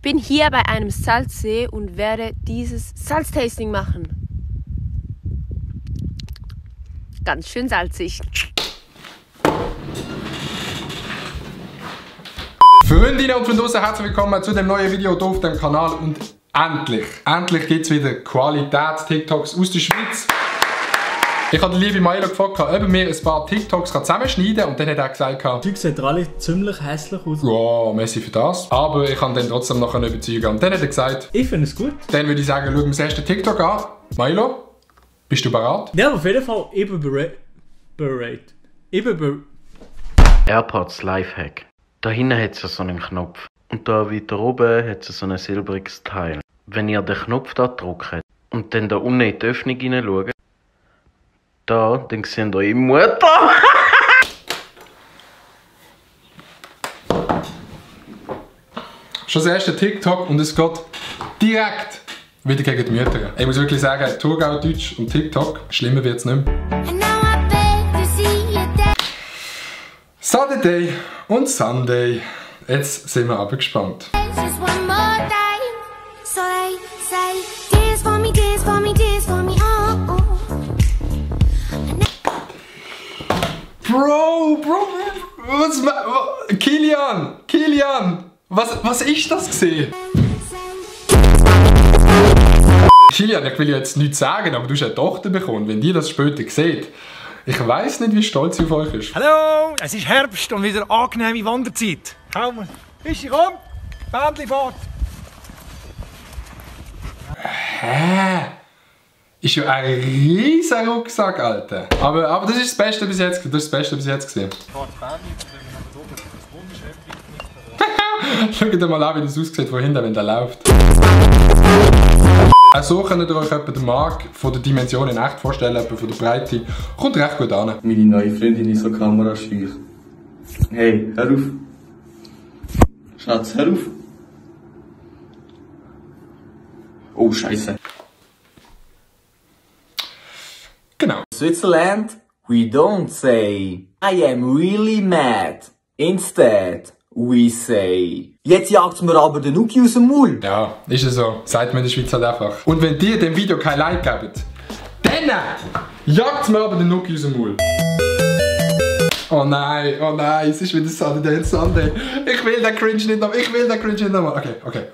bin hier bei einem Salzsee und werde dieses Salztasting machen. Ganz schön salzig. Freundinnen und Freunde, herzlich willkommen zu dem neuen Video hier auf dem Kanal und endlich gibt es wieder Qualitäts-TikToks aus der Schweiz. Ich habe den lieben Milo gefragt, ob er mir ein paar TikToks zusammenschneiden kann und dann hat er gesagt, die sehen alle ziemlich hässlich aus. ja, merci für das. Aber ich kann dann trotzdem noch überzeugen. Und dann hat er gesagt, ich finde es gut. Dann würde ich sagen, schauen wir das erste TikTok an. Milo, bist du bereit? Ja, auf jeden Fall bereit. AirPods Lifehack. Da hinten hat es ja so einen Knopf. Und da weiter oben hat es so ein silbriges Teil. Wenn ihr den Knopf da drückt und dann da unten in die Öffnung hineinschaut, da, dann seht ihr eure Mutter. Schon das erste TikTok und es geht direkt wieder gegen die Mütter. Ich muss wirklich sagen, Thurgau Deutsch und TikTok, schlimmer wird es nicht mehr. Saturday und Sunday. Jetzt sind wir aber gespannt. Bro, Kilian, was ist das gesehen? Kilian, ich will jetzt nichts sagen, aber du hast eine Tochter bekommen. Wenn die das später seht, ich weiss nicht, wie stolz sie auf euch ist. Hallo, es ist Herbst und wieder angenehme Wanderzeit. Hau mal, Fischi, komm, Bändli fort. Hä? Ist ja ein riesiger Rucksack, Alter. Aber das ist das Beste bis jetzt. Das ist das Beste bis jetzt gesehen. Schaut mal an, wie das aussieht von hinten, wenn der läuft. Auch so könnt ihr euch etwa den Mark von der Dimension in echt vorstellen, etwa von der Breite. Kommt recht gut an. Meine neue Freundin ist so kamerascheu. Hey, hör auf. Schatz, hör auf. Oh, Scheiße. Genau. Switzerland, we don't say I am really mad. Instead, we say jetzt jagt's mir aber den Nuki aus dem Maul. Ja, ist es so. Sagt man in der Schweiz halt einfach. Und wenn ihr dem Video kein Like gebt, dann jagt mir aber den Nuki aus dem Maul. Oh nein, es ist wieder Saturday and Sunday. Ich will den Cringe nicht nochmal. Okay.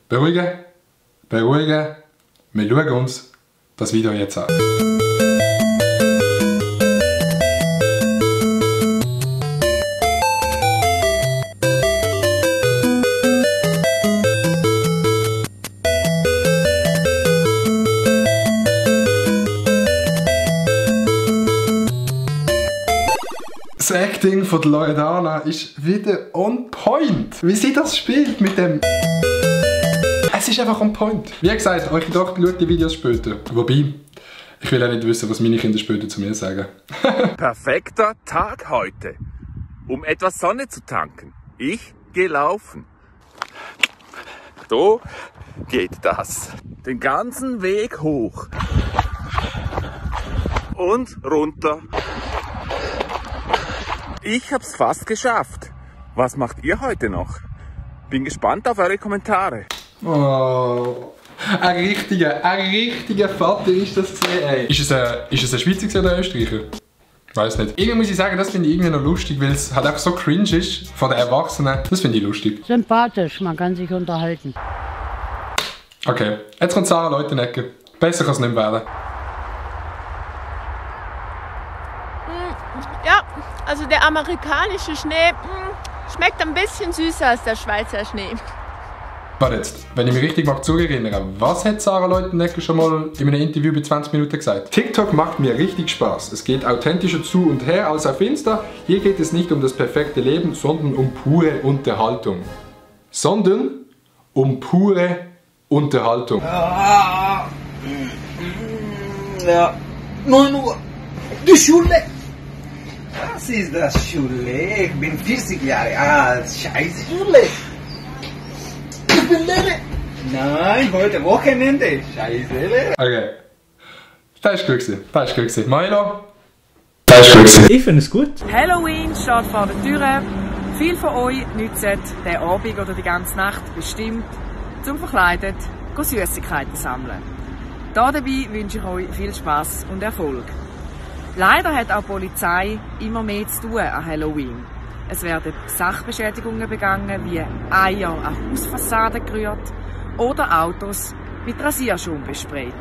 Beruhigen. Wir schauen uns das Video jetzt an. Das Acting von Loredana ist wieder on point. Wie sie das spielt mit dem... Es ist einfach on point. Wie gesagt, eure Tochter schaut die Videos später. Wobei, ich will auch nicht wissen, was meine Kinder später zu mir sagen. Perfekter Tag heute, um etwas Sonne zu tanken. Ich gehe laufen. So geht das. Den ganzen Weg hoch. Und runter. Ich hab's fast geschafft. Was macht ihr heute noch? Bin gespannt auf eure Kommentare. Oh, ein richtiger Vater ist das gesehen, ey. Ist es ein Schweizer oder ein Österreicher? Ich weiß nicht. Irgendwie muss ich sagen, das finde ich irgendwie noch lustig, weil es halt einfach so cringe ist von den Erwachsenen. Das finde ich lustig. Sympathisch, man kann sich unterhalten. Okay, jetzt kommt Sarah Leutenegger. Besser kann es nicht werden. Ja, also der amerikanische Schnee schmeckt ein bisschen süßer als der Schweizer Schnee. Warte jetzt, wenn ich mich richtig zurückerinnere, was hat Sarah Leutenegger schon mal in einem Interview bei 20 Minuten gesagt? TikTok macht mir richtig Spaß. Es geht authentischer zu und her als auf Insta. Hier geht es nicht um das perfekte Leben, sondern um pure Unterhaltung. Ja, 9 Uhr. Die Schule. Was ist das Schule? Ich bin 40 Jahre alt. Scheiße Schule. Ich bin Lehrer. Nein, heute Wochenende. Scheiße Lehrer. Okay. Das ist gut gewesen. Milo? Das ist gut gewesen. Ich finde es gut. Halloween steht vor der Tür. Viele von euch nutzen den Abend oder die ganze Nacht bestimmt zum verkleidet Süßigkeiten sammeln. Dabei wünsche ich euch viel Spass und Erfolg. Leider hat auch die Polizei immer mehr zu tun an Halloween. Es werden Sachbeschädigungen begangen, wie Eier an Hausfassaden gerührt oder Autos mit Rasierschaum besprayt.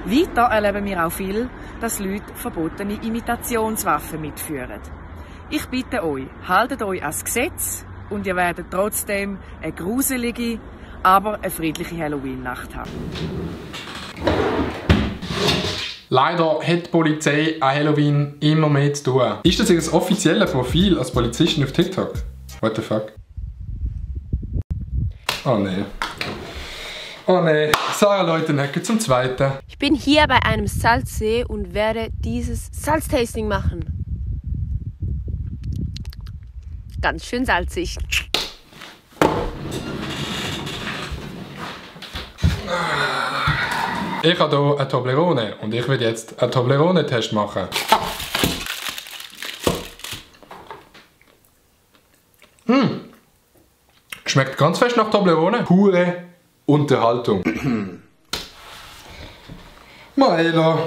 Weiter erleben wir auch viel, dass Leute verbotene Imitationswaffen mitführen. Ich bitte euch, haltet euch ans Gesetz und ihr werdet trotzdem eine gruselige, aber eine friedliche Halloween-Nacht haben. Leider hat die Polizei an Halloween immer mehr zu tun. Ist das ihr offizielles Profil als Polizistin auf TikTok? What the fuck? Oh ne. Oh ne. Sarah Leutenegger zum Zweiten. Ich bin hier bei einem Salzsee und werde dieses Salztasting machen. Ganz schön salzig. Ich habe hier eine Toblerone und ich will jetzt einen Toblerone-Test machen. Schmeckt ganz fest nach Toblerone. Pure Unterhaltung. Maela,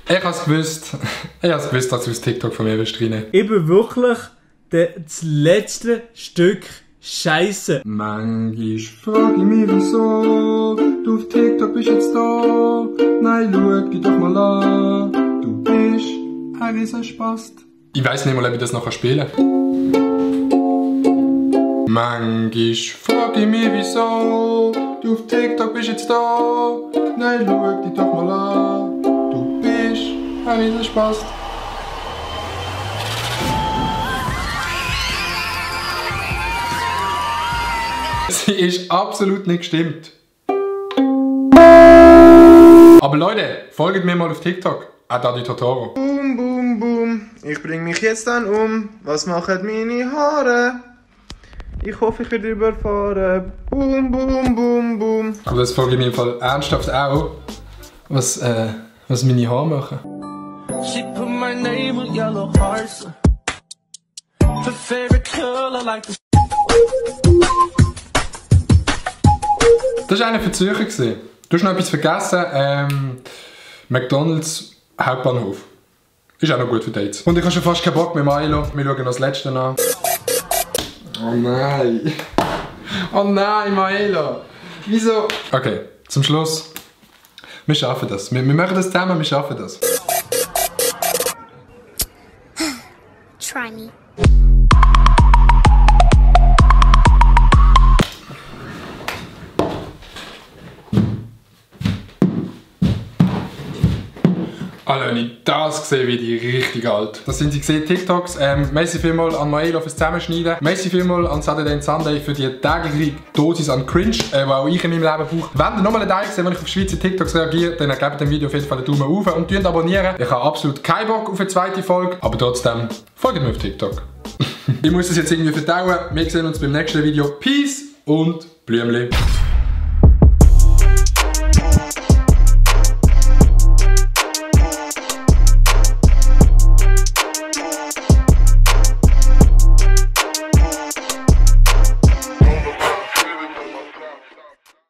ich habe es gewusst. Dass du das TikTok von mir willst rein. Ich bin wirklich das letzte Stück Scheiße. Manchmal frage ich mich, wieso du auf TikTok bist jetzt da. Nein, schau dich doch mal an. Du bist ein Riesenspast. Ich weiss nicht mal, ob ich das nachher spielen kann. Manchmal frage ich mich, wieso du auf TikTok bist jetzt da. Nein, schau dich doch mal an. Du bist ein Riesenspast. Sie ist absolut nicht gestimmt. Aber Leute, folgt mir mal auf TikTok. Daddy Totoro. Boom, boom, boom. Ich bring mich jetzt dann um. Was machen meine Haare? Ich hoffe, ich werde überfahren. Boom, boom, boom, boom. Aber das frage ich mir im Fall ernsthaft auch, was meine Haare machen. She put my name on yellow hearts. Her favorite color like the... Das war einer für Zürcher. Du hast noch etwas vergessen. McDonald's Hauptbahnhof. Ist auch noch gut für Dates. Und ich habe schon fast keinen Bock mehr, Milo. Wir schauen noch das letzte an. Oh nein. Oh nein, Milo. Wieso? Okay, zum Schluss. Wir schaffen das. Wir machen das zusammen, wir schaffen das. Try me. Alter, wenn ich das sehe, wie die richtig alt. Das sind sie gesehen, TikToks. Merci vielmals an Maelo fürs Zusammenschneiden. Merci vielmals an Saturday and Sunday für die tägliche Dosis an Cringe, die auch ich in meinem Leben brauche. Wenn ihr nochmal einen Teil seht, wenn ich auf Schweizer TikToks reagiere, dann gebt dem Video auf jeden Fall einen Daumen hoch und abonnieren. Ich habe absolut keinen Bock auf eine zweite Folge, aber trotzdem folgt mir auf TikTok. Ich muss das jetzt irgendwie verdauen. Wir sehen uns beim nächsten Video. Peace und Blümli.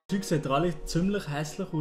Die sehen alle ziemlich hässlich aus.